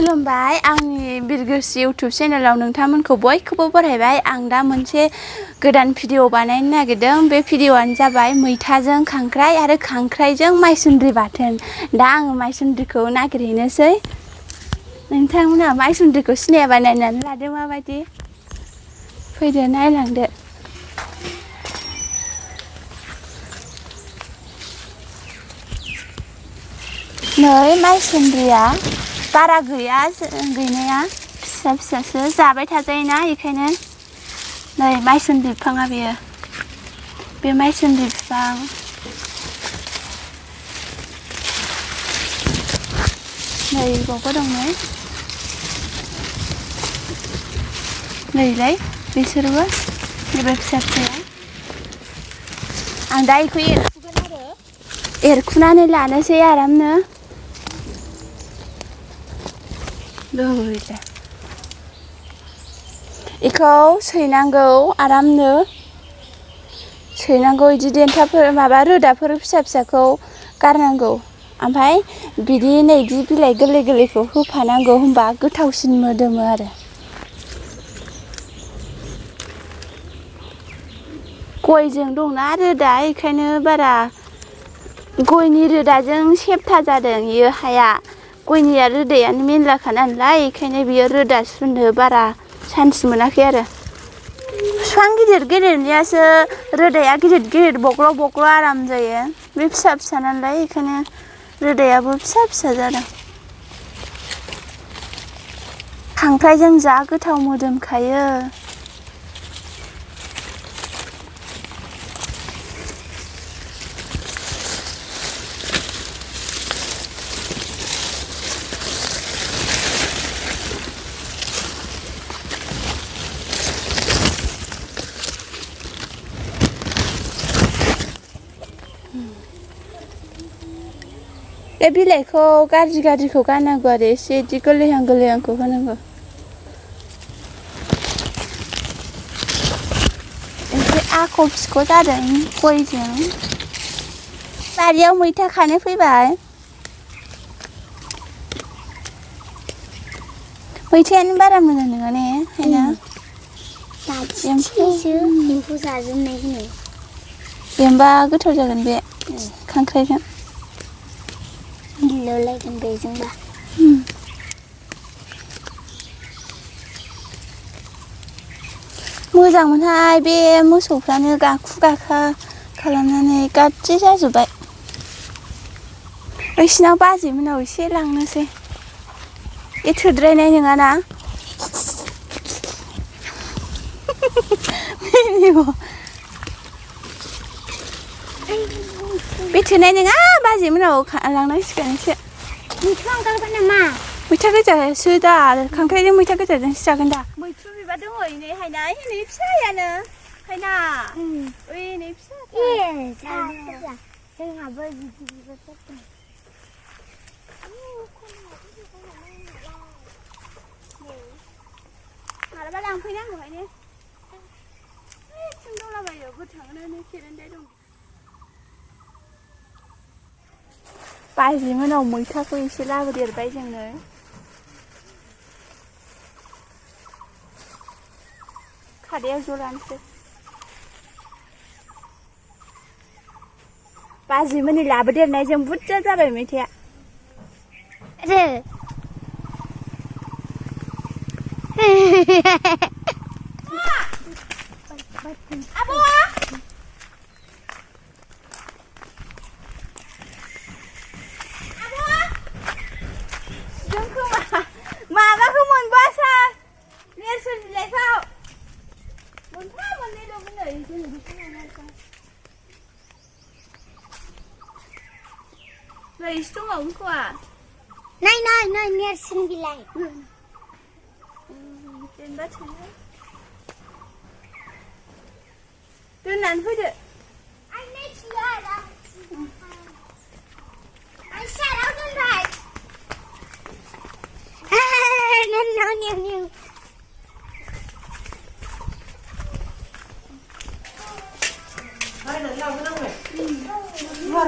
खुलुमबाय आंनि बिरगोस्रि इउटुब चेनेलाव नोंथांमोनखौ बयखौबो बरायबाय। आं दा मोनसे गोदान भिडिअ बानायनो नागिरदों। बे भिडिअआनो जाबाय मैथाजों खांख्राइ आरो खांख्राइजों माइसुन्द्रि बाथोन। दा आङो माइसुन्द्रिखौ नागिरहैनोसै। नोंथांमोनहा माइसुन्द्रिखौ सिनायाबा नायनानै लादो माबायदि। फैदो नायलांदो। नै माइसुन्द्रिया बारा गैया गैनाया, फिसा फिसासो जाबाय थाजायोना, बेखायनो नै माइसुन्द्रि बिफाङा बेयो। बे माइसुन्द्रि बिफां नै बावबो दं नैलाय बिसोरबो नैबे फिसा फिसाया। आं दा बेखौ एरखुगोन आरो एरखुनानै लानोसै आरामनो। बेखौ सैनांगौ आरामनो सैनांगौ। बिदि देन्थाफोर माबा रोदाफोर फिसा फिसाखौ गारनांगौ। ओमफ्राय बिदि नै बिदि बिलाइ गोरलै गोरलैखौ होफानांगौ, होमबा गोथावसिन मोदोमो आरो। गयजों दंना रोदा, बेखायनो बारा गयनि रोदाजों सेबथा जादों बेयो हाया। गयनिया रोदायानो मेनलाखा नालाय, बेखायनो बियो रोदा सुनो बारा सान्स मोनाखै आरो। बिफां गिदिर गिदिरनियासो रोदाया गिदिर गिदिर बग्ल' बग्ल' आराम जायो। बे फिसा फिसा नालाय, बेखायनो रोदायाबो फिसा फिसा जादों। खांख्राइजों जा गोथाव मोदोमखायो। बे बिलाइखौ गाज्रि गाज्रिखौ गारनांगौ आरो एसे बिदि गोरलैहां गोरलैहांखौ होनांगौ। एसे आख' फिख' जादों गयजों। बारियाव मैथा खानो फैबाय। मैथायानो बारा मोजां नङा ने हायना? एम्फौ जाजोबनाय होनो। एम्बा गोथाव जागोन बे खांख्राइजों। मिलौलायगोन बेजोंबा। मोजांमोनहाय, बे मोसौफ्रानो गाखु गाखा खालामनानै गाज्रि जाजोब्बाय। बैसिनाव बाजैमोननाव एसे लांनोसै। बे थोद्रायनाय नङाना? बे थोनाय नङा, बाजैमोननाव लांनांसिगोन एसे। मैथ्रु ओंखारबाय नामा? मैथा गोजासो दा, खांख्राइजों मैथा गोजाजोंसो जागोन दा। मैथ्रु बिबार दङ नै हायना, नै फिसायानो हायना। ओइ नै फिसा जोंहाबो गिदिर बिबार दं। मालाबा लांफैनांगौहाय ने। थिं दंलाबायो गोथाङानो खेरेन्दाय दं। बाजैमोननाव मैथाखौ एसे लाबोदेरबाय जोङो। खादायाव ज' लानोसै। बाजैमोननि लाबोदेरनायजों बुरजा जाबाय मैथाया। आब' जोंखौ माबाखौ मोनबोआसै नेरसोन बिलाइखौ मोनफा मोननैल'मोन नै जों बेखौ लानानै नै एसे दंबावो खोमा। नै नेरसोन बिलाइ। जेनेबा थोयो। दोननानै फैदो। आं मिथियो आरो आं साराव दोनबाय।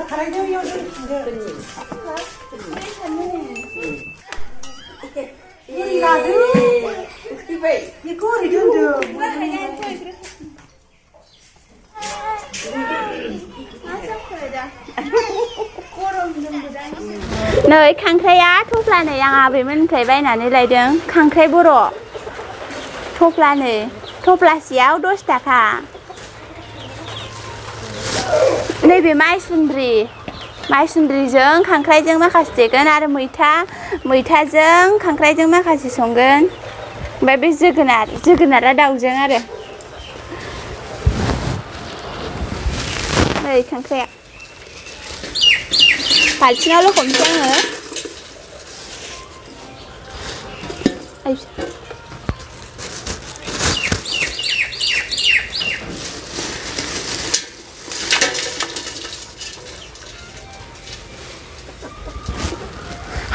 खालायदो बेखौ ओरै दोनदों नै खांख्राइया थफ्लानै आं आबैमोननिफ्राय बायनानै लायदों खांख्राइ बर' थफ्लानै थफ्लासेयाव 10 थाखा नैबे माइसुन्द्रिजों खांख्राइजों माखासे देगोन आरो मैथाजों खांख्राइजों माखासे संगोन ओमफ्राय बे जोगोनारा दाउजों आरो नै खांख्राइया बाल्थिङाव लखबनोसै आङो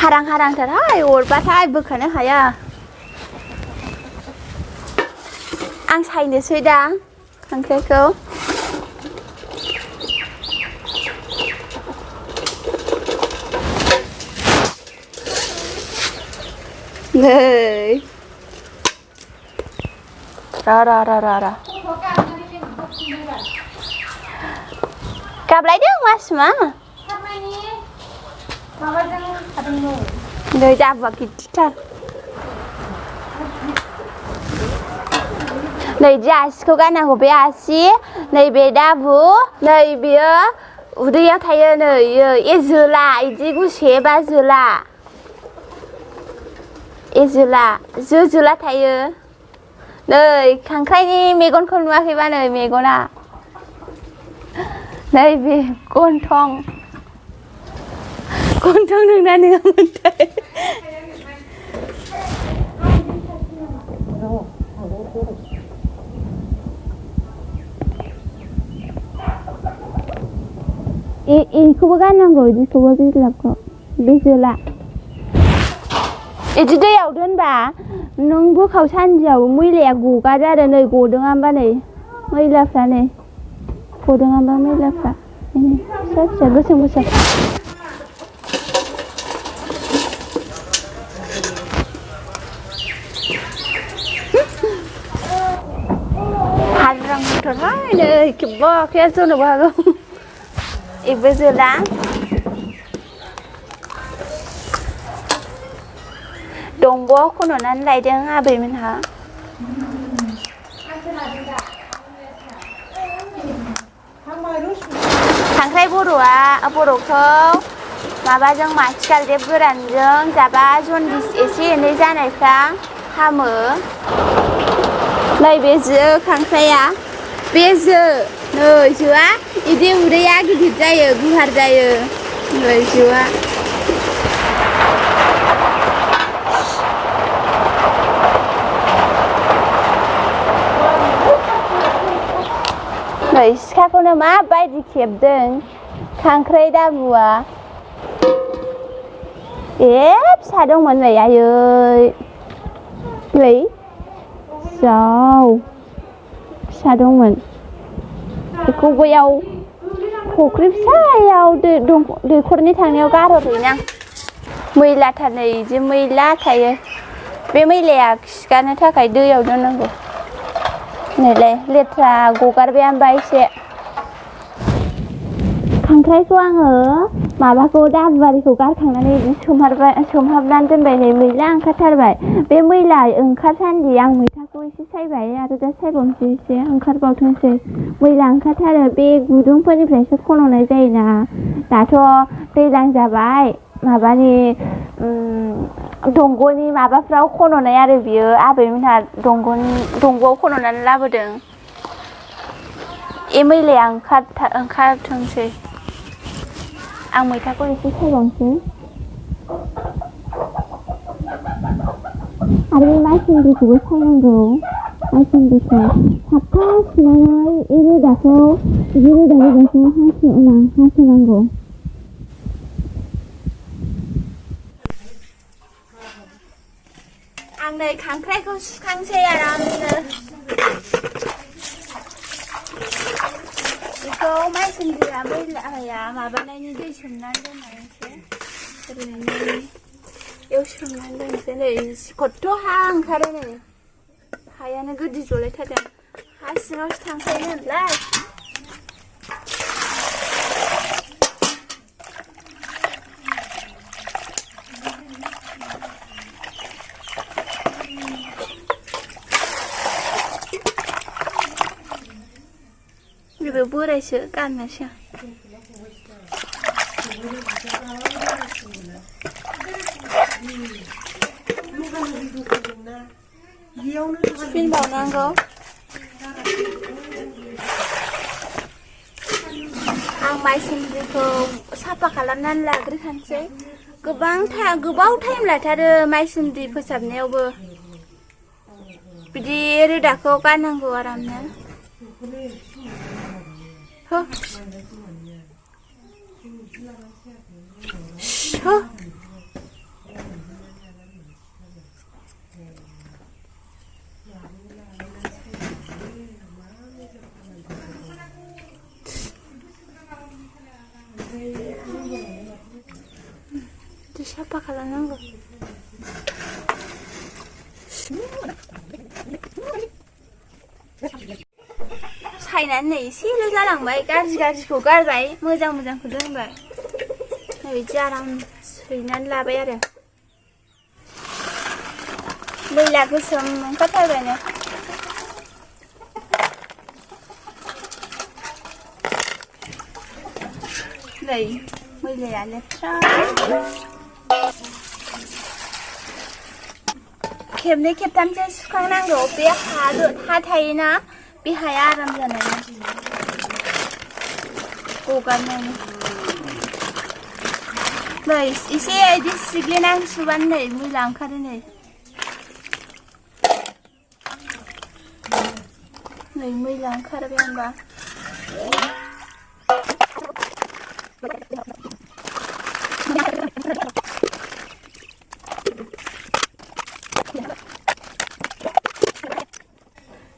हारां-हारांथारहाय अरबाथाय बोखानो हाया आं सायनोसै दा खांख्राइखौ नै ra गाबलायदों मासुमा नै दाबुआ गिदिरथार नै दि आसिखौ गाननांगौ बे आसि नैबे दाबु नै बेयो उदैयाव थायो नै ए जोला इदि गुसेबा जोला जोला थायो नै खांख्राइनि मेगनखौ नुवाखैबा नै मेगना नै बे गन्थं नोंना नङामोनथाय इखौबो गाननांगौ इदिखौबो बिज्लाबखौ बे जोला इदि दैयाव दोनबा नों बोखाव सानदियाव मैलाया गगारो आरो नै गदों आंबा नै मैलाफ्रा नै गदों आंबा मैलाफ्रा फिसा फिसा गोसोम हारांथारहाय नै खेबबा आखाया जनोबो हागौ इबो जोला दंग'आव खन'नानै लायदों आबैमोनहा खांख्राइ बर'खौ माबाजों माथिगालदेब गोरानजों जाबा जनदिस एसे एनै जानायफ्रा हामो नै बे जो खांख्राइया बे जो नै जोआ इदि उदैया गिदिर जायो गुवार जायो नै जोआ नै सिखाखौनो माबायदि खेबदों खांख्राइ दाबुआ फिसा दंमोन नै आयै नै जाव फिसा दंमोन बेखौ बैयाव फुख्रि फिसायाव दैखरनि थांनायाव गारहरहैनां मैलाथार नै इदि मैला थायो बे मैलाया खिगारनो थाखाय दैयाव दोननांगौ नैलाय लेथ्रा गगारबाय आंबा एसे खांख्राइखौ आङो माबाखौ दाबुआरिखौ गारखांनानै बिदि सोमहाबनानै दोनबाय नै मैला ओंखारथारबाय बे मैला ओंखारसान्दि आं मैथाखौ एसे सायबाय आरो दा सायबावनोसै एसे ओंखारबावथोंसै मैला ओंखारथारो बे गुदुंफोरनिफ्रायसो खन'नाय जायोना दाथ' दैज्लां जाबाय माबानि दंग'नि माबाफ्राव खन'नाय आरो बियो आबैमोनहा दंग'आव खन'नानै लाबोदों मैलाया ओंखारथोंसै आं मैथाखौ एसे सायबावनोसै आरो बे माइसुन्द्रिखौबो सायनांगौ माइसुन्द्रिखौ साफा सुनानै रोदाखौ हास'नांगौ आं नै खांख्राइखौ सुखांसै आरामनो बेखौ माइसुन्द्रिया मैलाया माबानायनि दै सोमनानै दोननानैसो ओरैनो एव सोमनानै दोनसै नै खथ्थ' हा ओंखारो नै हायानो गोदि जलायथारदों हा सिङावसो थांखायो नालाय बेबो बोरायसो गाननोसो सुफिनबावनांगौ आं माइसुन्द्रिखौ साफा खालामनानै लाग्रोखानोसै गोबाव टाइम लाथारो माइसुन्द्रि फोसाबनायावबो बिदि रोदाखौ गारनांगौ आरामनो हो हो साफा खालामनांगौ सायनानै नै एसेल' जालांबाय गाज्रिखौ गारबाय मोजांखौ दोनबाय नै बिदि आराम सैनानै लाबाय आरो मैला गोसोम ओंखारथारबायनो नै मैलाया लेथ्रा खेबनै खेबथामसो सुखांनांगौ बे हा थायोना बे हाया आराम जानायनि गगारनायनि नै एसे इदि सिग्लिनानै सुबानो नै मैला ओंखारो नै मैला ओंखारबाय होनबा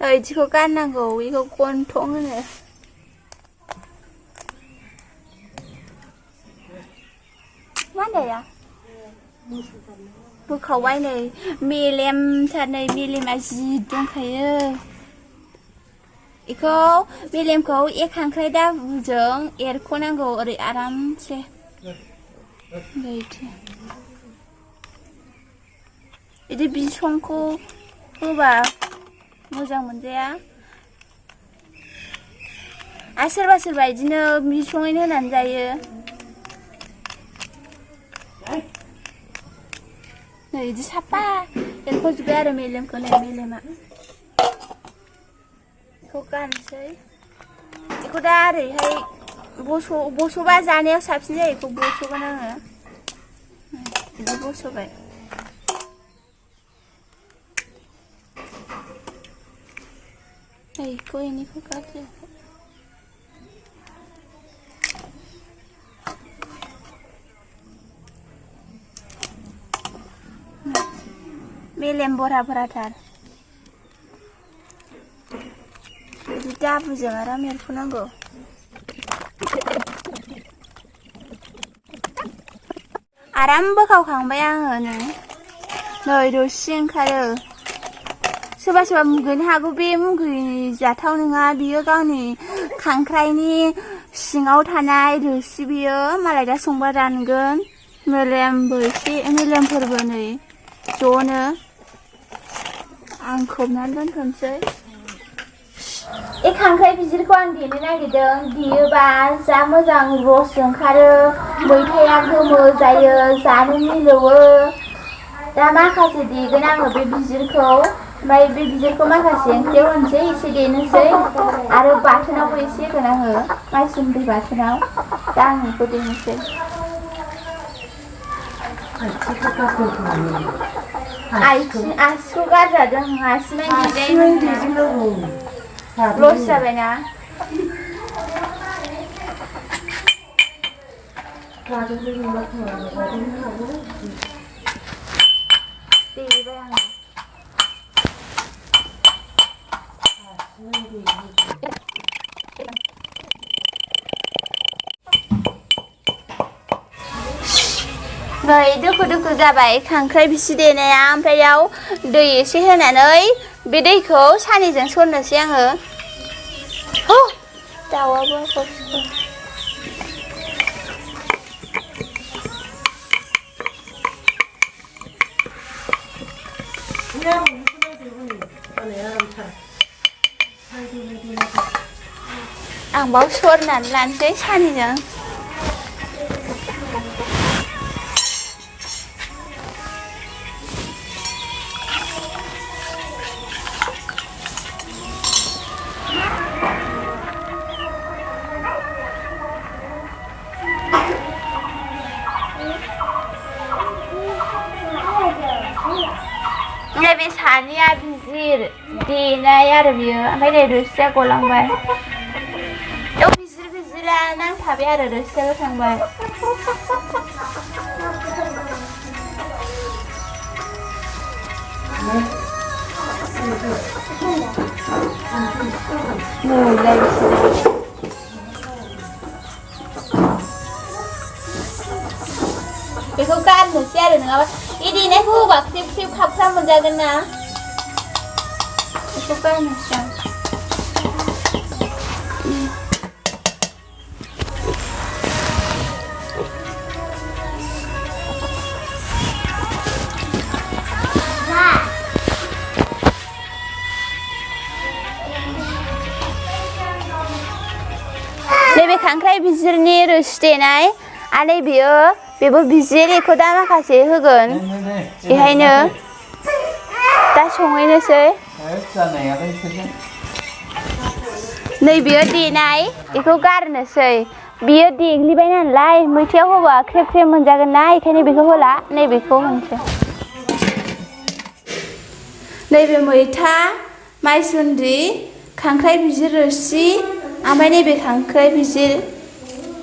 इदिखौ गारनांगौ बेखौ गन्थं होनो मा होननाया बोखावबाय नै मेलेमथार नै मेलेमा जि दंखायो बेखौ मेलेमखौ खांख्राइ दाबुजों एरख'नांगौ ओरै आरामसे बिदि बिसंखौ होबा मोजां मोनजाया आरो सोरबा बिदिनो बिसङैनो होनानै जायो नै बिदि साफा एरख'जोब्बाय आरो मेलेमखौ नै मेलेमा बेखौ गानसै बेखौ दा ओरैहाय बस'बा जानायाव साबसिन जायो बेखौ बस'गोन आङो बिदि बस'बाय इखौ इनिखौ गारदो मेलेम बराथार बिदि दाबुजों आराम एरख'नांगौ आराम बोखावखांबाय आङो नै रोसि ओंखारो सोरबा मुगैनो हागौ बे मुगैजाथाव नङा बियो गावनि खांख्राइनि सिङाव थानाय रोसि बियो मालाय दा संबा रानगोन मेलेमफोरबो नै ज'नो आं खोबनानै दोनथ'नोसै खांख्राइ बिजिरखौ आं देनो नागिरदों देयोबा जा मोजां रस ओंखारो मैथाया गोमो जायो जानो मिलौवो दा माखासे देगोन आङो बे बिजिरखौ ओमफ्राय बे बिजिरखौ माखासे ओंख्रियाव होनोसै एसे देनोसै आरो बाथोनावबो एसे होगोन आङो माइसुन्द्रि बाथोनाव दा आं बेखौ देनोसै आसिखौ गारजादों आसिनाय लस जाबायना देबाय आङो नै दोखो दोखो जाबाय खांख्राइ बिसि देनाया ओमफ्राय दै एसे होनानै बे दैखौ सानैजों सरनोसै आङो हो दाउआबो आं बाव सरनानै लानोसै सानैजों नैबे सानैया बिजिर देनाय आरो बियो ओमफ्राय नै रोसिया गलांबाय बेयाव बिजिरा नांथाबाय आरो रोसियाबो थांबाय नैलाय बिसोरो बेखौ गारनोसै आरो नङाबा बे देनायखौ होबा ख्रेब ख्रेब खाबफ्रा मोनजागोन ना बेखौ गारनोसै आं नैबे खांख्राइ बिजिरनि रोसि देनाय आरो बेबो बिजिर बेखौ दा माखासे होगोन बेहायनो दा संहैनोसै नै बियो देनाय बेखौ गारनोसै बियो देग्लिबाय नालाय मैथायाव होबा ख्रेब ख्रेब मोनजागोन ना बेखायनो बेखौ होला नैबेखौ होनोसै नैबे मैथा माइसुन्द्रि खांख्राइ बिजिर रोसि ओमफ्राय नैबे खांख्राइ बिजिर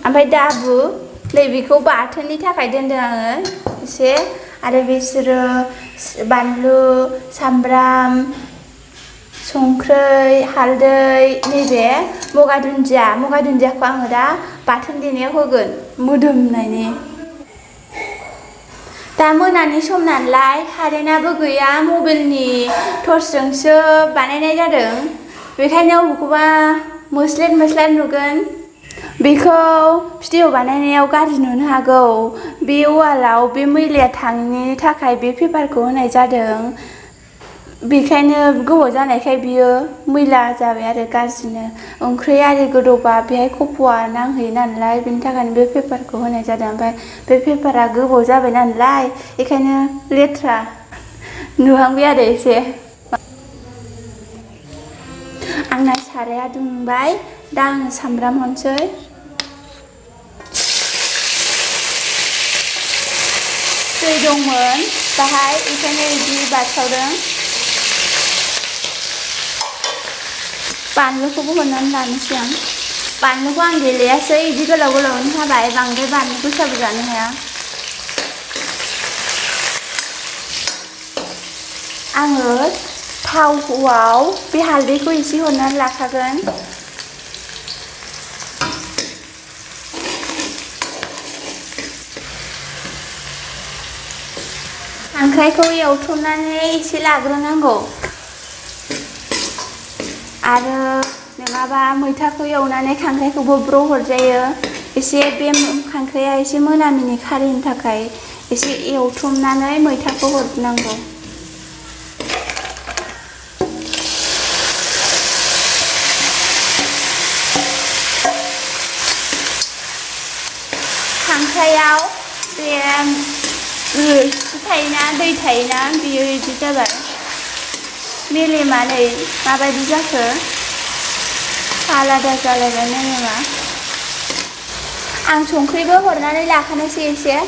ओमफ्राय दाबु नैबेखौ बाथोननि थाखाय दोनदों आङो एसे आरो बिसोरो बानलु सामब्राम संख्रै हालदै नैबे मगा दुन्दियाखौ आङो दा बाथोन देनायाव होगोन मोदोमनायनि दा मोनानि सम नालाय कारेन्टआबो गैया मबाइलनि टर्चजोंसो बानायनाय जादों बेखायनो बबेखौबा मोस्लेट नुगोन बेखौ भिडिअ बानायनायाव गाज्रि नुनो हागौ बे वालाव बे मैलाया थाङिनि थाखाय बे पेपारखौ होनाय जादों बेखायनो गोबाव जानायखाय बियो मैला जाबाय आरो गाज्रिनो ओंख्रि आरि गोदौबा बेहाय खफ'आ नांहैयो नालाय बेनि थाखायनो बे पेपारखौ होनाय जादों ओमफ्राय बे पेपारा गोबाव जाबाय नालाय बेखायनो लेथ्रा नुहांबाय आरो एसे आंना साराया दुंबाय दा आङो सामब्राम हरसै दै दंमोन बाहाय बेखायनो बिदि बाथावदों बानलुखौबो हरनानै लानोसै आं बानलुखौ आं देलायासै बिदि गोलावनि हाबाय बांद्राय बानलु गोसाबो जानो हाया आङो थावआव बे हालदैखौ एसे हरनानै लाखागोन खांख्राइखौ एवथ्रमनानै एसे लाग्रोनांगौ आरो नङाबा मैथाखौ एवनानै खांख्राइखौबो ब्र' हरजायो एसे बे खांख्राइया एसे मोनामिनि खारिनि थाखाय एसे एवथ्रमनानै मैथाखौ हरनांगौ खांख्राइयाव बे रोसि थायोना दै थायोना बियो बिदि जाबाय मेलेमा नै माबायदि जाखो आलादा जालायबाय मेलेमा आं संख्रिबो हरनानै लाखानोसै एसे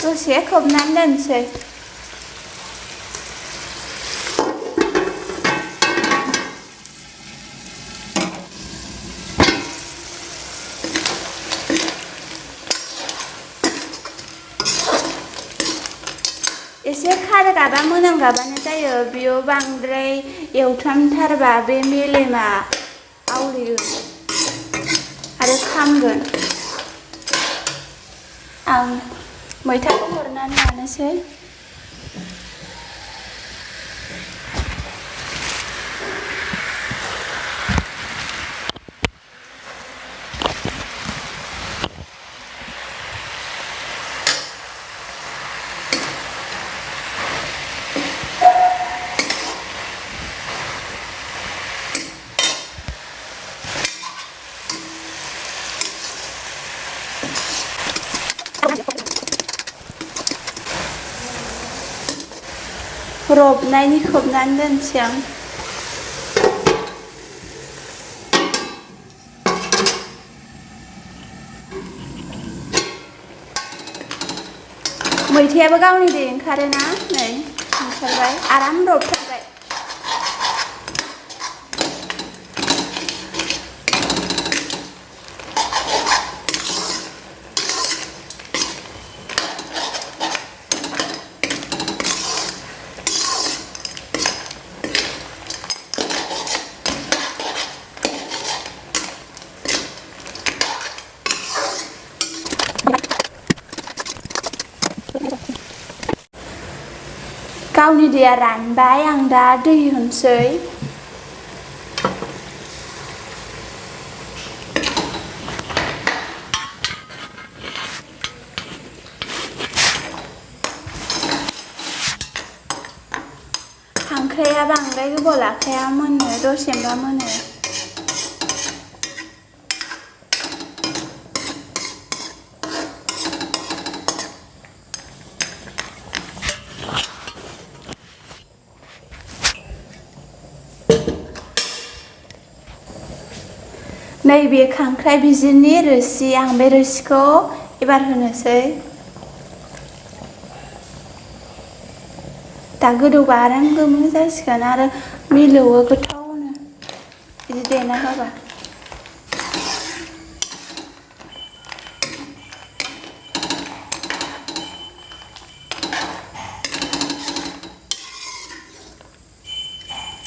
दसे खोबनानै दोनसै एसे खार गाबा मोनाम गाबानो जायो बेयो बांद्राय एवथ्रामथारबा बे मेलेमा आवलियो आरो खामगोन आं मैथाखौ हरनानै लानोसै रबनायनि खोबनानै दोनसै आं मैथायाबो गावनि दै ओंखारोना नै ओंखारबाय आराम रबथारबाय गावनि दैया रानबाय आं दा दै होनोसै खांख्राया बांद्राय गोबाव लाखाया मोनो दसेनो मोनो नैबे खांख्राइ बिजिरनि रोसि आं बे रोसिखौ एबार होनोसै दा गोदौबा आराम गोमो जासिगोन आरो मिलौवो गोथावनो बिदि देना होबा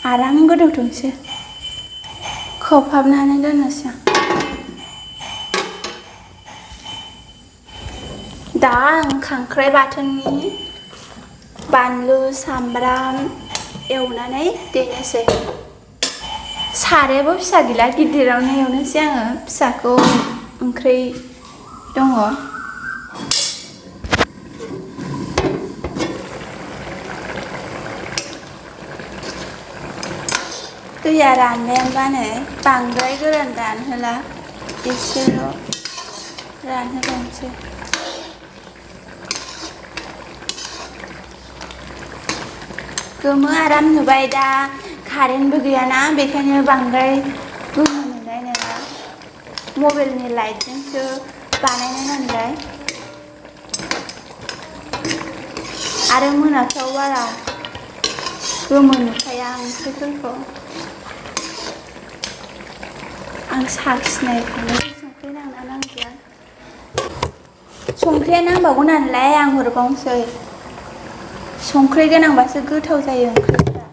आराम गोदौथोंसै खोबहाबनानै दोननोसै दा आं खांख्राइ बाथोननि बानलु सामब्राम एवनानै देनोसै सारायाबो फिसा गैला गिदिरावनो एवनोसै आङो फिसाखौ ओंख्रि दङ दैया राननायाबा नै बांद्राय गोरान रानहोला एसेल' रानहोबावनोसै गोमो आराम नुबाय दा कारेन्टबो गैयाना बेखायनो बांद्राय गोमो नुनाय नङा मबाइलनि लाइटजोंसो बानायनाय नालाय आरो मोनाफ्राव बारा गोमो नुखाया ओंख्रिफोरखौ आं साखिनायखांनो संख्रि नांना नांगौया संख्रिया नांबावगौ नालाय आं हरबावनोसै संख्रि गोनांबासो गोथाव जायो ओंख्रिफोरा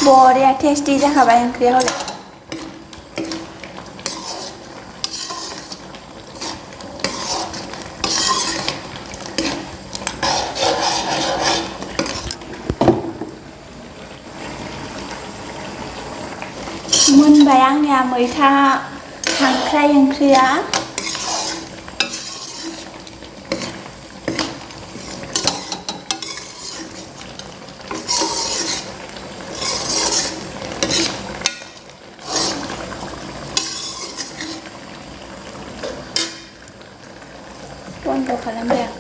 बरिया टेस्टि जाखाबाय ओंख्रिया हले मोनबाय आंनिया मैथा खांख्राइ ओंख्रिया बन्द खालामबाय आं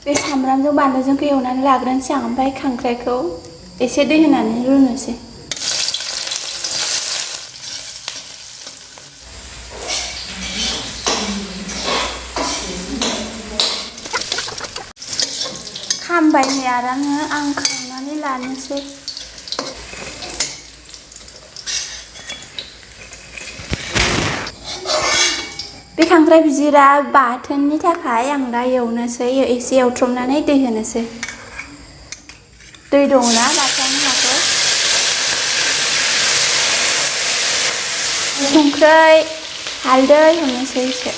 बे सामब्रामजों बानलुजों एवनानै लाग्रोनोसै आं ओमफ्राय खांख्राइखौ एसे दै होनानै रुनोसै खामबाय नै आरामनो आं खांनानै लानोसै बे खांख्राइ बिजिरा बाथोननि थाखाय आं दा एवनोसै एसे एवथ्रमनानै दै होनोसै दै दङना बाथोननि हाखौ संख्रै हालदै होनोसै एसे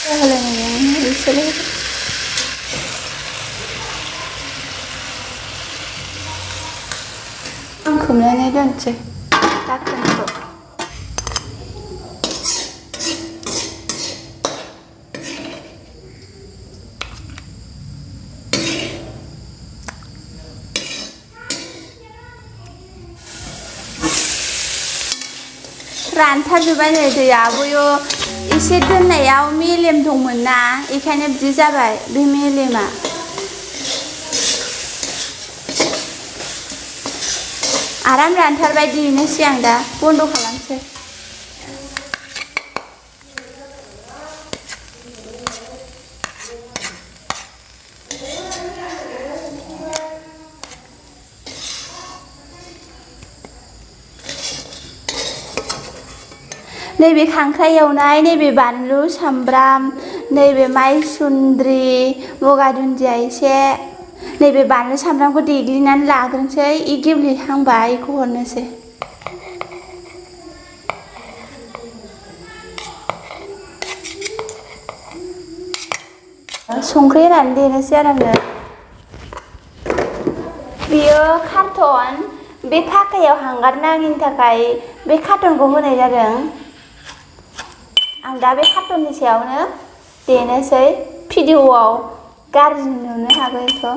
होलायनानै एसेल' आं खोबनानै दोनसै दाखोनखौ रानथारजोब्बाय नै दैया बैयो एसे दोननायाव मेलेम दंमोन ना बेखायनो बिदि जाबाय बे मेलेमा आराम रानथारबाय देनोसै आं दा बन्द' खालामसै नैबे खांख्राइ एवनाय नैबे बानलु सामब्राम नैबे माइसुन्द्रि मगा दुन्दिया एसे नैबे बानलु सामब्रामखौ देग्लिनानै लाग्रोनोसै गेब्लेहांबा बेखौ हरनोसै संख्रि होनानै देनोसै आरामनो बेयो कार्टन बे फाखायाव हांगार नाङिनि थाखाय बे कार्टनखौ होनाय जादों आं दा बे कार्टननि सायावनो देनोसै भिडिअ'आव गाज्रि नुनो हागौ बेखौ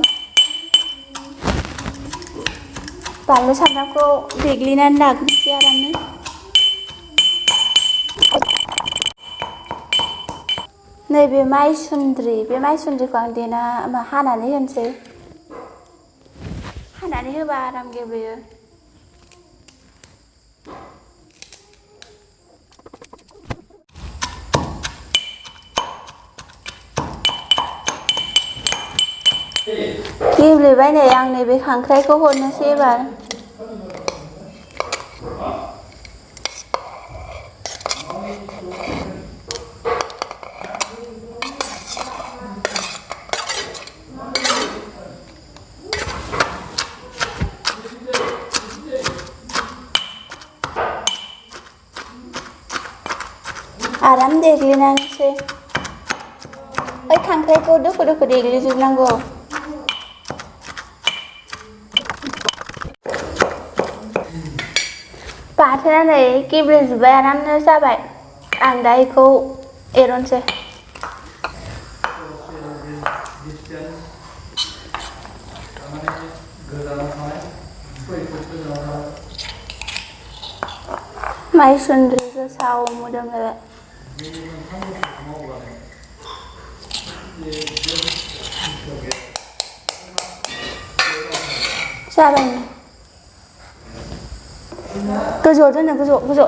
बानलु सामब्रामखौ देग्लिनानै लाग्रोसै आरामनो नैबे माइसुन्द्रिखौ आं देना हानानै होनोसै हानानै होबा आराम गेब्लेयो गेब्लेबाय नै आं नैबे खांख्राइखौ हरनोसै एबार आराम देग्लिनानैसै ओइ खांख्राइखौ दोखो दोखो देग्लिजोबनांगौ बाथोना नै गेब्लेजोब्बाय आरामनो जाबाय आं दा बेखौ एरनोसै माइसुन्द्रि गोसाव मोदोमलायबाय जाबाय गोजौआव दोनो गोजौ